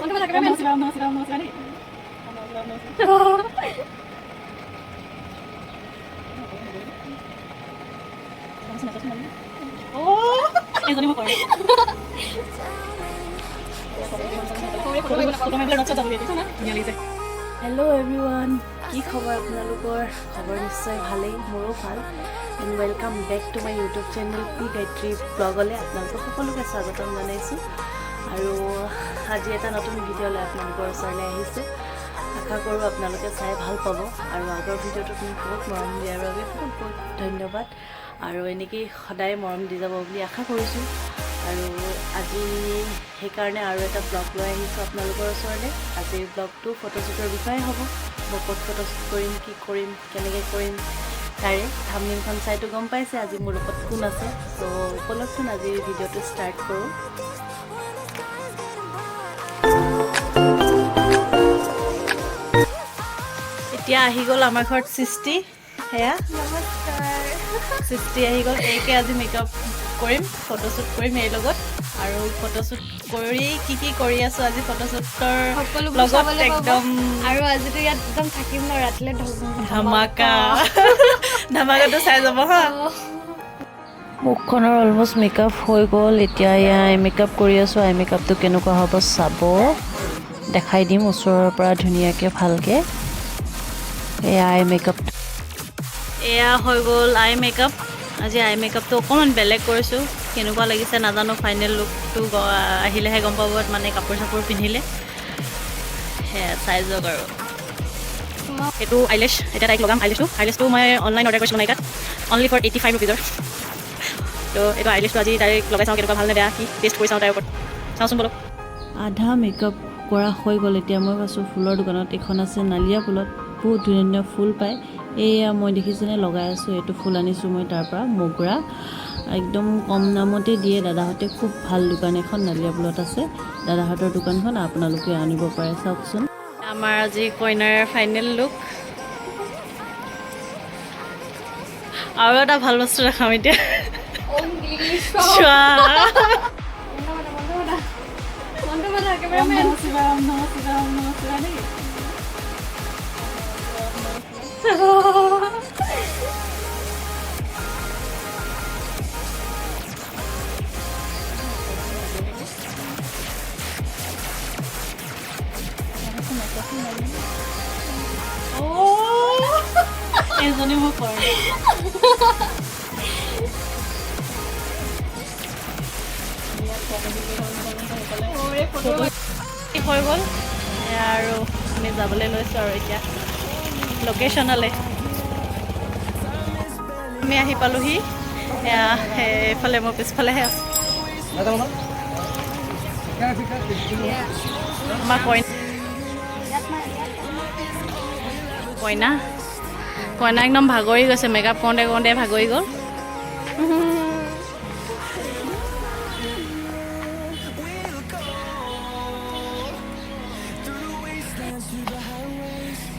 Hello' everyone, কি খবৰ আপোনালোকৰ? খবৰ নিশ্চয় ভালেই, মোৰো ভাল। And welcome back to my YouTube channel P Gayatri ব্লগলৈ আপোনালোকক সকলোকে স্বাগতম জনাইছোঁ। আৰু আজি এটা নতুন ভিডিঅ' লৈ আপোনালোকৰ ওচৰলৈ আহিছোঁ। আশা কৰোঁ আপোনালোকে চাই ভাল পাব। আৰু আগৰ ভিডিঅ'টোত মোক বহুত মৰম দিয়াৰ বাবে বহুত বহুত ধন্যবাদ আৰু এনেকেই সদায় মৰম দি যাব বুলি আশা কৰিছোঁ। আৰু আজি সেইকাৰণে আৰু এটা ব্লগ লৈ আহিছোঁ আপোনালোকৰ ওচৰলৈ। আজিৰ ব্লগটো ফটোশ্বুটৰ বিষয়ে হ'ব। মই ক'ত ফটোশ্বুট কৰিম, কি কৰিম, কেনেকৈ কৰিম, তাৰে থামনেইলখন চাইতো গম পাইছে আজি মোৰ লগত কোন আছে। চ' ব'লকচোন, আজিৰ ভিডিঅ'টো ষ্টাৰ্ট কৰোঁ। এতিয়া আহি গ'ল আমাৰ ঘৰত সৃষ্টি। সেয়া সৃষ্টি আহি গ'ল। এইকে আজি মেকআপ কৰিম, ফটোশ্বুট কৰিম এই লগত। আৰু ফটোশ্বুট কৰি কি কি কৰি আছোঁ আজি ফটোশ্বুটৰ সকলোবোৰ লগত চাবলৈ পাব। একদম। আৰু আজিতো ইয়াত একদম থাকিম ন ৰাতিলৈ। ধামাকা ধামাকাটো চাই যাব হা। মুখখনৰ অলমষ্ট মেকআপ হৈ গ'ল। এতিয়া এয়া আই মেকআপ কৰি আছোঁ। আই মেকআপটো কেনেকুৱা হ'ব চাব, দেখাই দিম ওচৰৰ পৰা ধুনীয়াকৈ ভালকৈ। এয়া আই মেকআপ, এয়া হৈ গ'ল আই মেকআপ। আজি আই মেকআপটো অকণমান বেলেগ কৰিছোঁ। কেনেকুৱা লাগিছে নাজানো, ফাইনেল লুকটো আহিলেহে গম পাব, মানে কাপোৰ চাপোৰ পিন্ধিলে। সেয়া চাই যাওক। আৰু এইটো আইলেছ, এতিয়া তাইক লগাম আইলেছটো। আইলেছটো মই অনলাইন অৰ্ডাৰ কৰিছিলোঁ নাইকাত, অনলি ফৰ 85 ৰুপিজৰ। তো এইটো আইলেছটো আজি তাইক লগাই চাওঁ, কেনেকুৱা, ভাল নে বেয়া কি, টেষ্ট কৰি চাওঁ তাইৰ ওপৰত। চাওঁচোন ব'লক। আধা মেকআপ কৰা হৈ গ'ল। এতিয়া মই আছোঁ ফুলৰ দোকানত। এইখন আছে নালিয়া ফুলত, বহুত ধুনীয়া ধুনীয়া ফুল পায়। এয়া মই দেখিছেনে লগাই আছোঁ, এইটো ফুল আনিছোঁ মই তাৰ পৰা, মোগৰা। একদম কম দামতে দিয়ে দাদাহঁতে। খুব ভাল দোকান এখন নালিয়া ফুলত আছে দাদাহঁতৰ দোকানখন, আপোনালোকে আনিব পাৰে। চাওকচোন, আমাৰ আজি কইনাৰ ফাইনেল লুক। আৰু এটা ভাল বস্তু দেখাম এতিয়া, চোৱা। এজনী মোৰ কইনা। হৈ গ'ল। এয়া আৰু আমি যাবলৈ লৈছোঁ আৰু এতিয়া লোকেশ্যনলৈ। আমি আহি পালোহি। এয়া এইফালে মোৰ পিছফালেহে আছে আমাৰ কইনা। কইনা কইনা একদম ভাগৰি গৈছে, মেকআপ কৰোঁতে কৰোঁতে ভাগৰি গ'ল।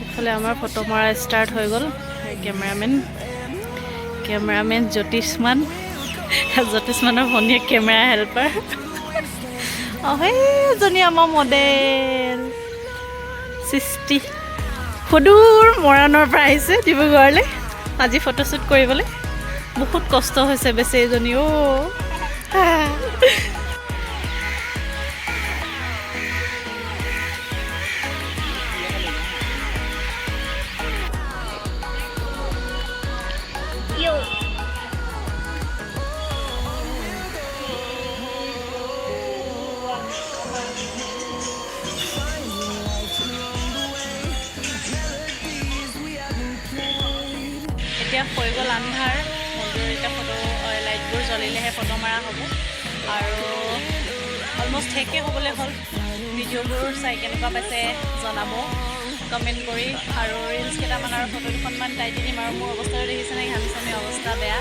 ইফালে আমাৰ ফটো মৰা ষ্টাৰ্ট হৈ গ'ল। কেমেৰামেন কেমেৰামেন জ্যোতিষ্মান, জ্যোতিষ্মানৰ ভনীয়েক কেমেৰা হেল্পাৰ। অঁ, সেইজনী আমাৰ মডেল সৃষ্টি, সুদূৰ মৰাণৰ পৰা আহিছে ডিব্ৰুগড়লৈ আজি ফটোশ্বুট কৰিবলৈ। বহুত কষ্ট হৈছে বেচেৰীজনী। অ'। এতিয়া হৈ গ'ল আন্ধাৰ। মন্দিৰৰ এতিয়া ফটো লাইটবোৰ জ্বলিলেহে ফটো মাৰা হ'ব। আৰু অলমষ্ট শেষে হ'বলৈ হ'ল। ভিডিঅ'বোৰ চাই কেনেকুৱা পাইছে জনাব কমেণ্ট কৰি। আৰু ৰিলচ কেইটামান আৰু ফটো দুখনমান তাই দি দিম। আৰু মোৰ অৱস্থাটো দেখিছে নাই, ঘামি চামি অৱস্থা বেয়া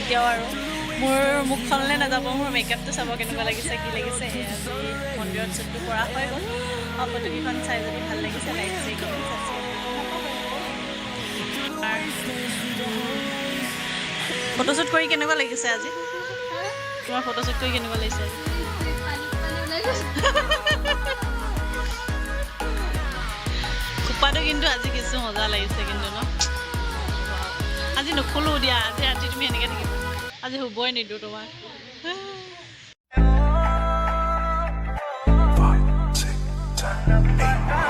এতিয়াও। আৰু মোৰ মুখখনলৈ নাযাব, মোৰ মেকআপটো চাব, কেনেকুৱা লাগিছে, কি লাগিছে। এয়া আজি মন্দিৰত শ্বুটটো কৰা হৈ গ'ল। আৰু ফটোকেইখন চাই যদি ভাল লাগিছে, like, share, comment, subscribe. Photoshoot কৰি কেনেকুৱা লাগিছে আজি? তোমাৰ ফটোশ্বুট কৰি কেনেকুৱা লাগিছে আজি? পানী ওলাই গৈছে। খোপাটো কিন্তু আজি কিছু মজা লাগিছে কিন্তু ন। আজি নুখোলো দিয়া, আজি ৰাতি তুমি এনেকৈ থাকিবা। আজি শুবই নিদিওঁ তোমাক। 5, 6, 7, 8.